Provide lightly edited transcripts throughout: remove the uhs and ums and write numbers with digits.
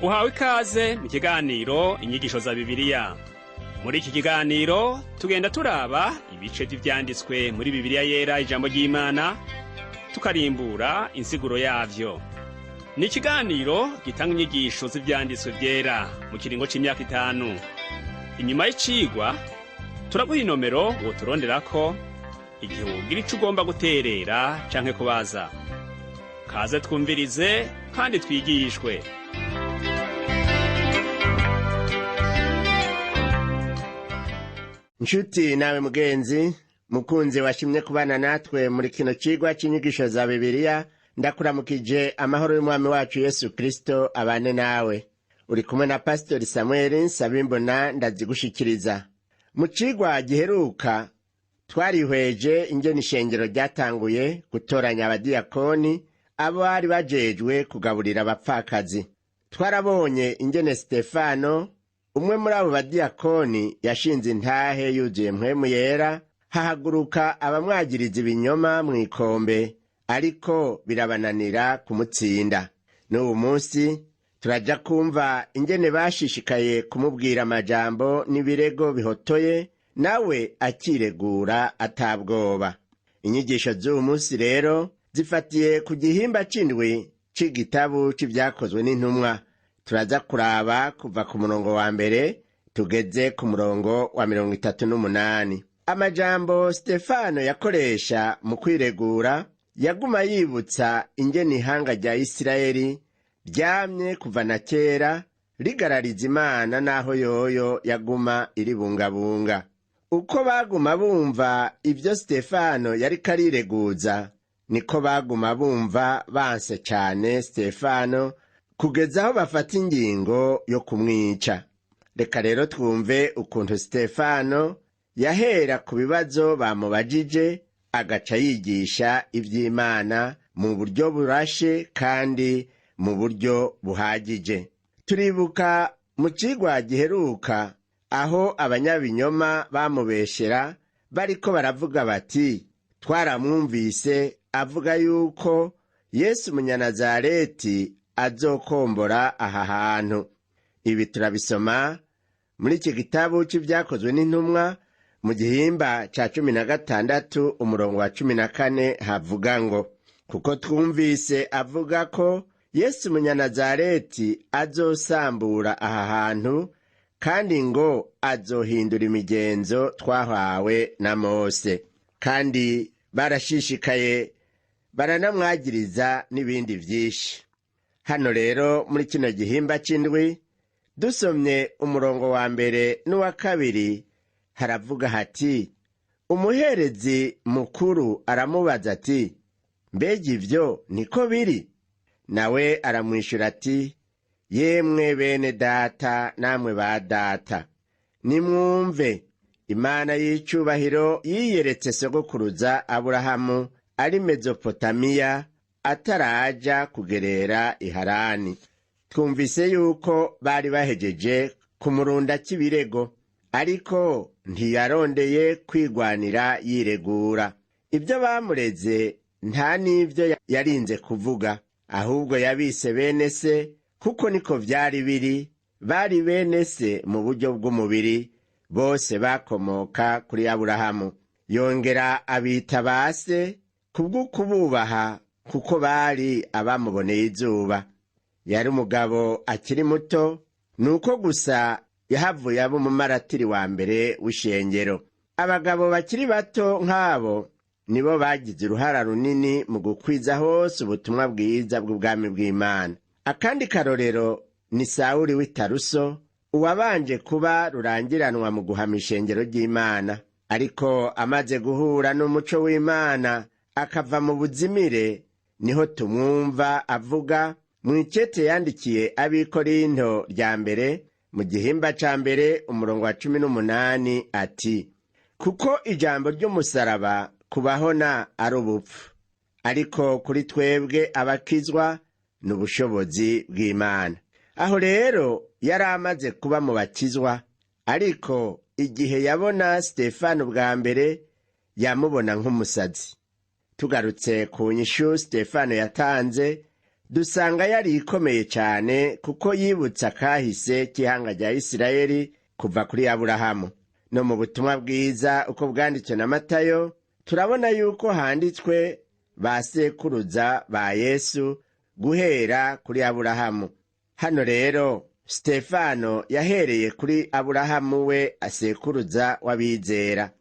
Uhawe ikaze mu kiganiro Inyigisho za Bibiliya. Muri iki kiganiro tugenda turaba ibice vy'ivyanditswe muri Bibiliya Yera, ijambo ry'Imana, tukarimbura insiguro yavyo. Ni ikiganiro gitanga inyigisho z'ivyanditswe vyera mu kiringo c'imyaka 5. Inyuma y'icigwa turaguha inomero woturonderako igihe wogira ico ugomba guterera canke kubaza. Kaze twumvirize kandi twigishwe. Nshuti nawe mugenzi mukunzi washimye kubana natwe muri kino cigwa c'inyigisho za Bibiliya, ndakuramukije amahoro y'Umwami wacu Yesu Kristo abane nawe. Uri kumwe na Pasitori Samuel Nsabimbona ndazigushikiriza. Mu cigwa giheruka twarihweje ingene ishengero ryatanguye gutoranya abadiyakoni, abo bari bajejwe kugaburira abapfakazi. Twarabonye ingene Sitefano, umwe muri abo badiyakoni, yashinze intahe yuzuye Mpwemu Yera, hahaguruka abamwagiriza ibinyoma mw'ikombe, ariko birabananira kumutsinda. N'ubu munsi turaja kumva ingene bashishikaye kumubwira amajambo n'ibirego bihotoye, nawe akiregura atabwoba. Inyigisho z'uwu munsi rero zifatiye ku gihimba c'indwi c'igitabu c'Ivyakozwe n'Intumwa. Turaza kuraba kuva ku murongo wa 1 tugeze ku murongo wa 38. Amajambo Sitefano yakoresha mu kwiregura yaguma yibutsa ingene ihanga rya Isirayeli ryamye kuva na kera rigarariza Imana, n'aho yoyo yaguma iribungabunga. Uko baguma bumva ibyo Sitefano yariko arireguza, niko baguma bumva banse cane Sitefano, kugeza aho bafata ingingo yo kumwica. Reka rero twumve ukuntu Sitefano yahera ku bibazo bamubajije, agaca yigisha ivy'Imana mu buryo burashe kandi mu buryo buhagije. Turibuka mu cigwa giheruka aho abanyabinyoma bamubeshera bariko baravuga bati: "Twaramwumvise avuga yuko Yesu Munyanazareti azokombora aha hantu." Ibi turabisoma muri iki gitabo c'Ivyakozwe n'Intumwa mu gihimba ca 16 umurongo wa 14, havuga ngo: "Kuko twumvise avuga ko Yesu Munyanazareti azosambura aha hantu, kandi ngo azohindura imigenzo twahawe na Mose." Kandi barashishikaye baranamwagiriza n'ibindi vyinshi. Hano rero muri kino gihimba c'indwi, dusomye umurongo wa 1 n'uwa 2, haravuga hati: "Umuherezi mukuru aramubaza ati: 'Mbega ivyo niko biri?' Nawe aramwishura ati: 'Yemwe bene data namwe ba data, nimwumve. Imana y'icubahiro yiyeretse sogokuruza Aburahamu ari Mezopotamiya, ataraja kugerera Iharani.'" Twumvise yuko bari bahejeje kumurunda cy'ibirego, ariko ntiyarondeye kwigwanira yiregura. Ibyo bamureze nta n'ibyo yarinze kuvuga, ahubwo yabise bene se, kuko niko vyari biri. Bari bene se mu buryo bw'umubiri, bose bakomoka kuri Aburahamu. Yongera abita ba se kubw'ukububaha, kuko bari abamuboneye izuba. Yari umugabo akiri muto, nuko gusa yahavuye aba umumaratiri wa mbere w'ishengero. Abagabo bakiri bato nk'abo nibo bagize uruhara runini mu gukwiza hose ubutumwa bwiza bw'ubwami bw'Imana. Akandi karorero ni Sawuli w'i Taruso, uwabanje kuba rurangiranwa mu guhama ishengero ry'Imana, ariko amaze guhura n'umuco w'Imana akava mu buzimire, niho tumwumva avuga mu ikete yandikiye Abikorinto rya mbere mu gihimba ca 1 umurongo wa 18 ati: "Kuko ijambo ry'umusaraba kubahona ari ubupfu, ariko kuri twebwe abakizwa ni ubushobozi bw'Imana." Aho rero yari amaze kuba mu bakizwa, ariko igihe yabona Sitefano bwa mbere yamubona nk'umusazi. Tugarutse ku nyishu Sitefano yatanze, Dusanga yari ikomeye cyane kuko yibutsa kahise k'ihanga rya Isirayeli kuva kuri Aburahamu. No mu butumwa bwiza uko bwanditswe na Matayo, turabona yuko handitswe ba sekuruza ba Yesu guhera kuri Aburahamu. Hano rero Sitefano yahereye kuri Aburahamu we asekuruza w'abizera.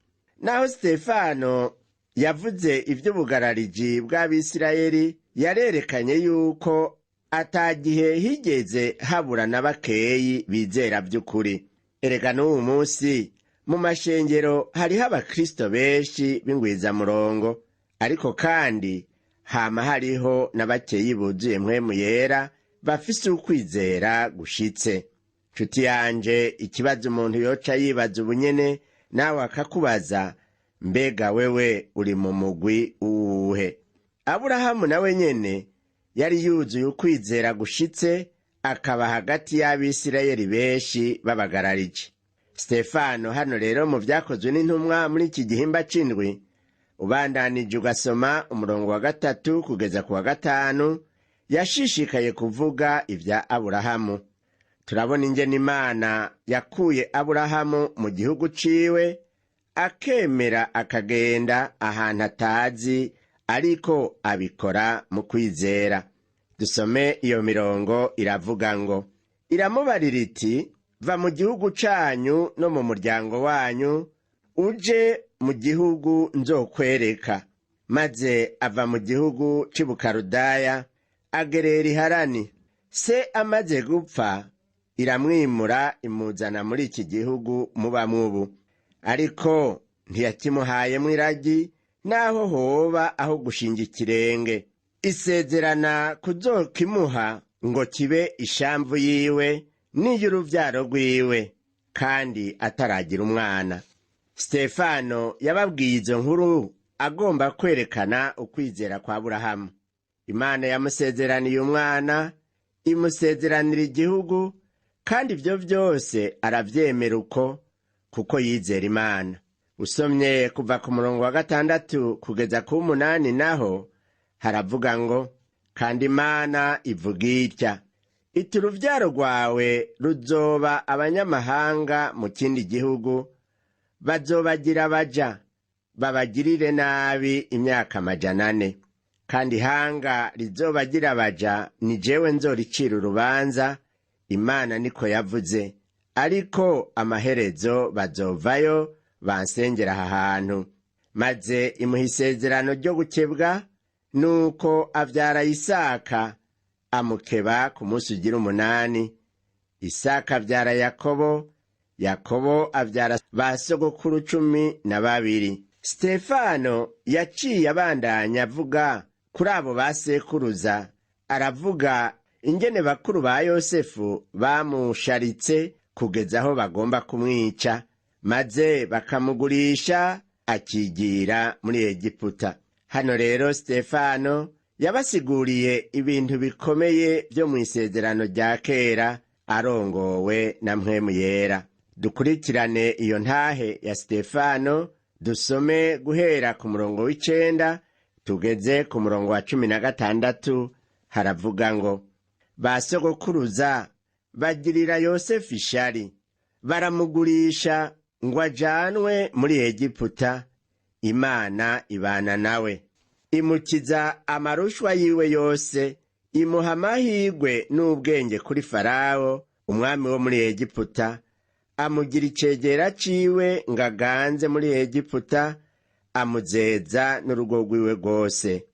Naho Sitefano yavuze ivy'ubugarariji bw'Abisirayeli, yarerekanye yuko atagihe higeze habura na bakeyi bizera by'ukuri. Erega n'uwu munsi mu mashengero hariho abakristo benshi b'ingwizamurongo, ariko kandi hama hariho na bakeyi buzuye mpwemu yera bafise ukwizera gushitse. Nshuti yanje, ikibazo umuntu yoca yibaza ubunyene nawe akakubaza, mbega wewe uri mu mugwi uwuhe? Aburahamu nawe nyene yari yuzuye ukwizera gushitse, akaba hagati y'Abisirayeli benshi b'abagarariji. Sitefano hano rero mu Vyakozwe n'Intumwa muri iki gihimba c'indwi, ubandanije ugasoma umurongo wa 3 kugeza ku wa 5, yashishikaye kuvuga ibya Aburahamu. Turabona ingene Imana yakuye Aburahamu mu gihugu ciwe, akemera akagenda ahantu atazi, ariko abikora mu kwizera. Dusome iyo mirongo, iravuga ngo: iramubarira iti: "Va mu gihugu canyu no mu muryango wanyu, uje mu gihugu nzokwereka." Maze ava mu gihugu c'i Bukaludaya, agerera i Harani. Se amaze gupfa, iramwimura imuzana muri iki gihugu mubamwo ubu, ariko ntiyakimuhayemwo iragi n'aho hoba aho gushinga ikirenge. Isezerana kuzokimuha ngo kibe ishamvu yiwe n'iy'uruvyaro rwiwe, kandi ataragira umwana. Sitefano yababwiye izo nkuru agomba kwerekana ukwizera kwa Aburahamu. Imana yamusezeraniye umwana, imusezeranira igihugu, kandi ibyo byose aravyemera uko kuko yizera Imana. Usomye kuva ku murongo wa 6 kugeza ku 8, naho haravuga ngo: "Kandi Imana ivuga itya iti: uruvyaro rwawe ruzoba abanyamahanga mu kindi gihugu, bazobagira baja babagirire nabi imyaka 400. Kandi ihanga rizobagira baja ni jewe nzoricira urubanza, Imana niko yavuze, ariko amaherezo bazovayo bansengera aha hantu." Maze imuha isezerano ryo gukebwa, nuko avyara Isaka, amukeba ku munsi ugira 8. Isaka avyara Yakobo, Yakobo avyara ba sogokuru 12. Sitefano yaciye abandanya avuga kuri abo ba sekuruza, aravuga ingene bakuru ba Yosefu bamusharitse kugeza aho bagomba kumwica, maze bakamugurisha akigira muri Egiputa. Hano rero Sitefano yabasiguriye ibintu bikomeye byo mu isezerano rya kera, arongowe na mpwemu yera. Dukurikirane iyo ntahe ya Sitefano, dusome guhera ku murongo w'9 tugeze ku murongo wa 16. Haravuga ngo: "Ba sogokuruza bagirira Yosefu ishari, baramugurisha ngo ajanwe muri Egiputa. Imana ibana nawe, imukiza amarushwa yiwe yose, imuha amahirwe n'ubwenge kuri Farawo umwami wo muri Egiputa, amugira icegera ciwe ngo aganze muri Egiputa, amuzeza n'urugo rwiwe rwose.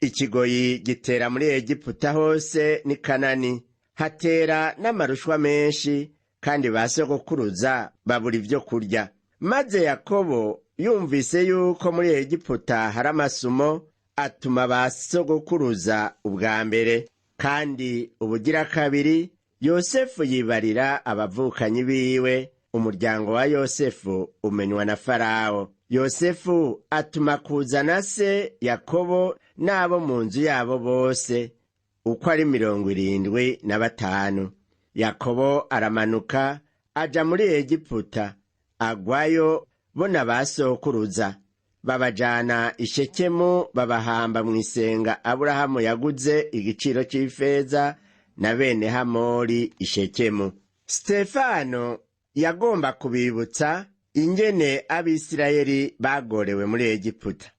Ikigoyi gitera muri Egiputa hose n'i Kanani, hatera n'amarushwa menshi, kandi ba sogokuruza babura ibyo kurya. Maze Yakobo yumvise yuko muri Egiputa hari amasumo, atuma ba sogokuruza ubwa mbere. Kandi ubugira kabiri Yosefu yibarira abavukanyi biwe, umuryango wa Yosefu umenywa na Farawo. Yosefu atuma kuzana se Yakobo n'abo mu nzu yabo bose uko ari 75. Yakobo aramanuka aja muri Egiputa, agwayo bo na ba sokuruza." Babajana i Shekemu, babahamba mu isenga Aburahamu yaguze igiciro c'ifeza na bene Hamori i Shekemu. Sitefano yagomba kubibutsa ingene Abisirayeli bagorewe muri Egiputa.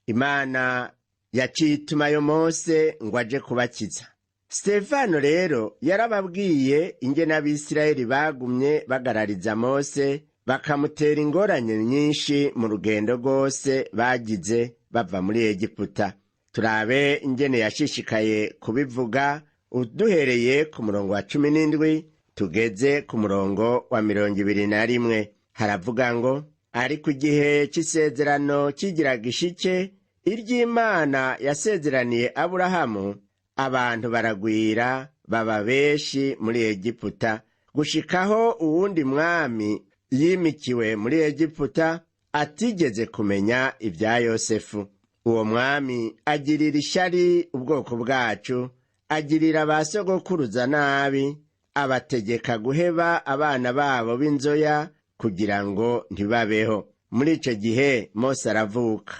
Imana yaciye itumayo Mose ngo aje kubakiza. Sitefano rero yarababwiye ingene Abisirayeli bagumye bagarariza Mose, bakamutera ingorane nyinshi mu rugendo rwose bagize bava muri Egiputa. Turabe ingene yashishikaye kubivuga uduhereye ku murongo wa 17 tugeze ku murongo wa 21. Haravuga ngo: ariko igihe c'isezerano kigira gishike, iry'Imana yasezeraniye Aburahamu, abantu baragwira baba benshi muri Egiputa, gushikaho uwundi mwami yimikiwe muri Egiputa atigeze kumenya ibya Yosefu. Uwo mwami agirira ishari ubwoko bwacu, agirira ba sogokuruza nabi, abategeka guheba abana babo b'inzoya kugira ngo ntibabeho. Muri ico gihe Mose aravuka.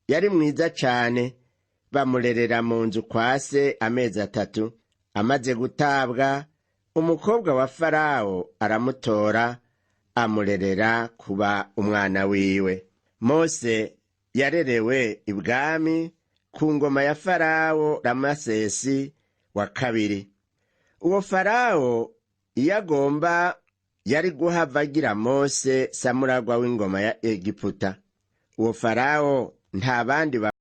Yari mwiza cane, bamurerera mu nzu kwa se amezi 3. Amaze gutabwa, umukobwa wa Farawo aramutora, amurerera kuba umwana wiwe. Mose yarerewe ibwami ku ngoma ya Farawo Ramasesi wa kabiri. Uwo Farawo iyo agomba yari guhava agira Mose samuragwa w'ingoma ya Egiputa. Uwo Farawo nta bandi